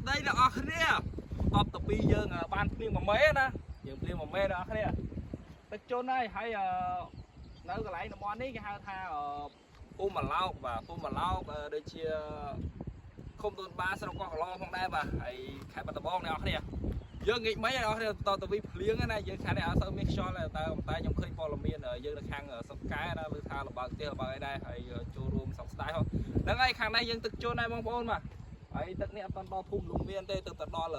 ស្តីអ្នកនរគ្នាតបតពីយើងបានភ្លៀងមួយមេណាយើងភ្លៀងមួយមេអ្នកនរគ្នាទឹកជន់ហើយហើយនៅកន្លែងតំបន់នេះគេហៅថាភូមិម៉ាឡោកបាទភូមិម៉ាឡោកដូចជាឃុំដូនបាស្រុកកោះកឡផងដែរបាទហើយខេត្តបាត់ដំបងអ្នកនរគ្នាយើងងាកមិញអ្នកនរគ្នាតតពីភ្លៀងណាយើងខាងនេះអត់សូវមានខ្យល់ទេតែតែខ្ញុំឃើញព័ត៌មានយើងនៅខាងស្រុកកែណាឬថាលបើកផ្ទះលបើកអីដែរហើយចូលរួមសោកស្ដាយហ៎ហ្នឹងហើយខាងនេះយើងទឹកជន់ដែរបងប្អូនបាទ ហើយទឹកនេះអត់ទាន់ដល់ភូមិលំមានទេទឹកទៅដល់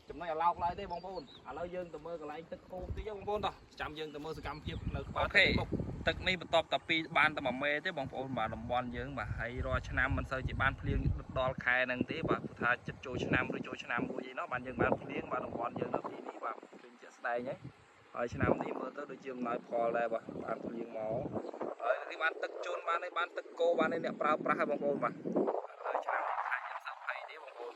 ចំណុចអាឡោកឡើយទេបងប្អូនឥឡូវយើងទៅមើលកន្លែងទឹកហូរតិចបងប្អូនតោះចាំយើងទៅមើលសកម្មភាពនៅក្បាលទឹកមុខទឹកនេះបន្ទាប់តែពីបានតែមួយមេទេបងប្អូនបាទតំបន់យើងបាទហើយរាល់ឆ្នាំមិនសូវជាបានភ្លៀងដល់ខែហ្នឹងទេបាទព្រោះថាចិត្តចូលឆ្នាំឬចូលឆ្នាំមួយអីណោះបានយើងបានភ្លៀងបាទតំបន់យើងនៅទីនេះបាទឃើញជាក់ស្ដែងហើយហើយឆ្នាំនេះមើលទៅដូចជាអំណោយផលដែរបាទបានភ្លៀងមកហើយនេះបានទឹកជន់បាននេះបានទឹកគោបាននេះអ្នកប្រើប្រាស់ហើយបងប្អូនបាទ ហើយឆ្នាំនេះខាច់អត់សូវភ័យទេបងប្អូន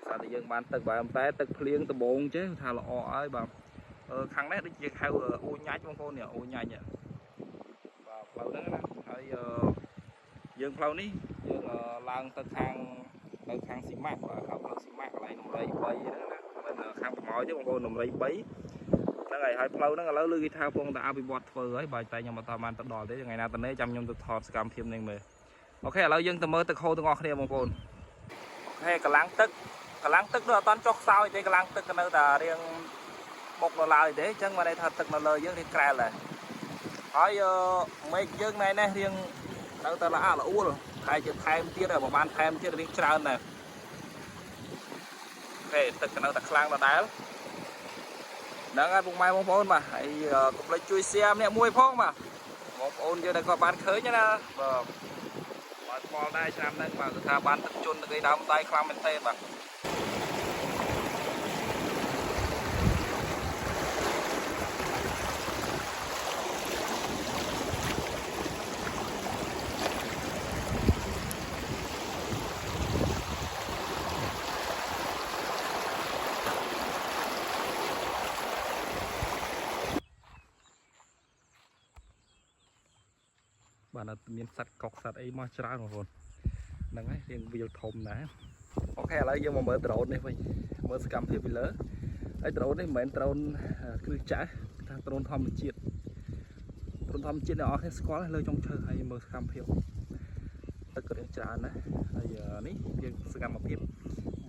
សារតែយើងបានទឹកបាទតែទឹកភ្លៀងដំបងចេះថាល្អហើយបាទខាងនេះដូចជាហៅអូញ៉ាច់បងប្អូននេះអូញ៉ាច់បាទផ្លូវហ្នឹងណាហើយយើងផ្លូវនេះយើងឡើងទៅខាងទៅខាងស៊ីម៉ាក់បាទហៅផ្លូវស៊ីម៉ាក់កន្លែងនំរៃ3ហ្នឹងណាមិនខាងប្រម៉ោយទេបងប្អូននំរៃ3ហ្នឹងហើយហើយផ្លូវហ្នឹងឥឡូវលើគេថាកំពុងតែអភិវឌ្ឍធ្វើហើយបាទតែខ្ញុំអត់តាមបានទៅដល់ទេថ្ងៃណាតនេះចាំខ្ញុំទៅថតសកម្មភាពនេះមើល OK ឥឡូវយើងទៅមើលទឹកហូរទាំងអស់គ្នាបងប្អូន OK កម្លាំងទឹកកម្លាំងទឹកដូចអត់តាន់ចុះខ្សោយទេកម្លាំងទឹកក៏នៅតែរៀងបុកនៅឡើយទេអញ្ចឹងបានន័យថាទឹកនៅលើយើងរៀងក្រែលដែរហើយមេឃយើងណែនេះរៀងនៅតែល្អល្អួលតែជាថែមទៀតហើយបើបានថែមទៀតរៀងច្រើនដែរ OK ទឹកក៏នៅតែខ្លាំងដដែលហ្នឹងហើយពុកម៉ែបងប្អូនបាទហើយកុំភ្លេចជួយ share ម្នាក់មួយផងបាទបងប្អូនយើងដែលគាត់បានឃើញណាបាទ បាទស្មល់ដែរឆ្នាំហ្នឹងបាទគឺថាបានទឹកជន់ទឹកអីដើមដៃខ្លាំងមែនទេបាទបាទអត់មានសត្វកុកសត្វអីមកច្រើនបងប្អូនហ្នឹងហើយរៀងវាលធំណាស់ OK ឥឡូវយើងមកមើលដ្រូននេះវិញមើលសកម្មភាពពីលើហើយដ្រូននេះមិនមែនដ្រូនគ្រឹះចាស់គឺថាដ្រូនធម្មជាតិដ្រូនធម្មជាតិអ្នកនរគ្នាស្គាល់លើចុងឈើហើយមើលសកម្មភាពទឹកក៏រៀងច្រើនណាស់ហើយនេះយើងសកម្មភាព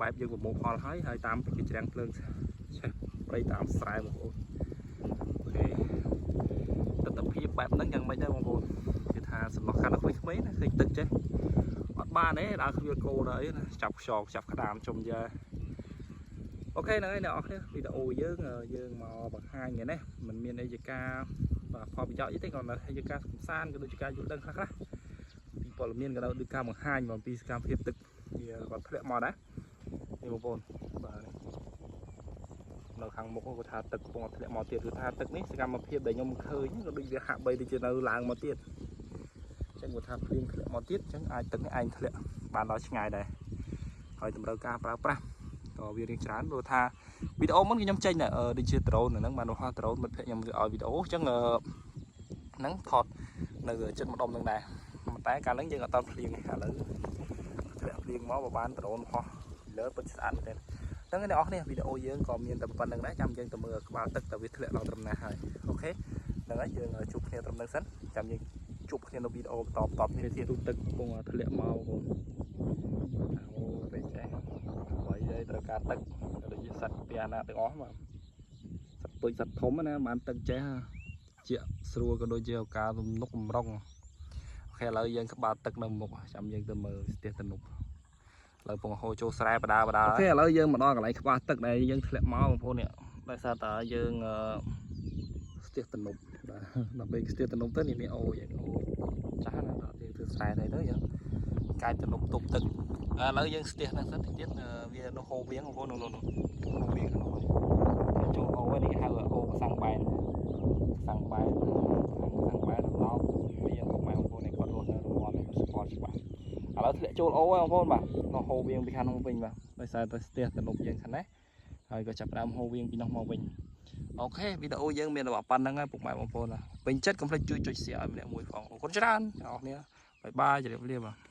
បែបយើងប្រមូលផលហើយហើយតាមគេច្រាំងភ្លើងឆេះព្រៃតាមស្រែបងប្អូន OK ទស្សនភាពបែបហ្នឹងយ៉ាងម៉េចដែរបងប្អូនគឺថាសំណោះខាងក្មេងៗណាឃើញទឹកចេះអត់បានទេដើរខ្វៀលគោដល់អីណាចាប់ខ្យងចាប់ក្តាមជុំយ៉ា OK ហ្នឹងហើយអ្នកនរគ្នាវីដេអូយើងយើងមកបង្ហាញថ្ងៃនេះมันមានអីជាការបាទផលប្រយោជន៍អីទេគ្រាន់តែជាការកំសាន្តក៏ដូចជាការយល់ដឹងខ្លះខ្លះពីព័ត៌មានក៏ដូចការបង្ហាញអំពីសកម្មភាពទឹកវាគាត់ធ្លាក់មកដែរនេះបងប្អូនបាទនៅខាងមុខគាត់ថាទឹកកំពុងតែធ្លាក់មកទៀតគឺថាទឹកនេះសកម្មភាពដែលខ្ញុំឃើញក៏ដូចវាហាក់បីដូចជានៅឡើងមកទៀតអញ្ចឹងគាត់ថាភ្លៀងធ្លាក់មកទៀតអញ្ចឹងអាចទឹកនេះឯងធ្លាក់បានដល់ឆ្ងាយដែរហើយតម្រូវការប្រើប្រាស់ក៏វារៀងច្រើនព្រោះថាវីដេអូមុនខ្ញុំចេញដែរដូចជាដ្រូនហ្នឹងបានហោះដ្រូនមិត្តភក្តិខ្ញុំឲ្យវីដេអូអញ្ចឹងហ្នឹងថតនៅចិត្តម្ដុំហ្នឹងដែរប៉ុន្តែកាលហ្នឹងយើងអត់តភ្លៀងទេឥឡូវធ្លាក់ភ្លៀងមកបើបានដ្រូនហោះលើពិតស្អាតមែនទែនហ្នឹងអ្នកនរគ្នាវីដេអូយើងក៏មានតែប៉ុណ្្នឹងដែរចាំយើងទៅមើលក្បាលទឹកតើវាធ្លាក់ដល់ត្រឹមណាហើយ OK ហ្នឹងហើយយើងជួបគ្នាត្រឹមហ្នឹងសិនចាំយើងជួបគ្នានៅវីដេអូបន្តបន្តទៀតទៀតទឹកកំពុងធ្លាក់មកបងអូពេលចេះអ្វីហើយត្រូវការទឹកដូចជាសត្វពាណាទាំងអស់បាទសត្វតូចសត្វធំណាបានទឹកចេះជាស្រួលក៏ដូចជាការទំនុកបំរុង OK ឥឡូវយើងក្បាលទឹកនៅមុខចាំយើងទៅមើលស្ទះទំនុកឥឡូវពងហូរចូលស្រែបដាបដា OK ឥឡូវយើងមកដល់កន្លែងក្បាលទឹកដែលយើងធ្លាក់មកបងប្អូននេះដោយសារតើយើងស្ទះទំនុកបាទដើម្បីស្ទះទំនុកទៅនេះនេះអូយើងអូចាស់ណាស់ដល់យើងធ្វើស្រែទៅទៅយើងកាយទំនុកទប់ទឹកឥឡូវយើងស្ទះហ្នឹងសិនតិចទៀតវានៅហូរវៀងបងប្អូននោះនោះហូរវៀងក្នុងចូលអូនេះគេហៅអូសាំងបែនសាំងបែនសាំងបែនឡោកមានពុកម៉ែបងប្អូននេះគាត់រស់នៅតំបន់នេះគាត់ស្គាល់ច្បាស់ឥឡូវធ្លាក់ចូលអូហើយបងប្អូនបាទនៅហូរវៀងពីខាងនោះវិញបាទដោយសារតែស្ទះទំនុកយើងខាងនេះហើយក៏ចាប់ផ្ដើមហូរវៀងពីនោះមកវិញ OK វីដេអូយើងមានរបស់ប៉ុណ្្នឹងហើយពុកម៉ែបងប្អូនណាពេញចិត្តកុំភ្លេចជួយចុច share ឲ្យម្នាក់មួយផងអរគុណច្រើនអ្នកនរគ្នា bye bye ជម្រាបលាបាទ។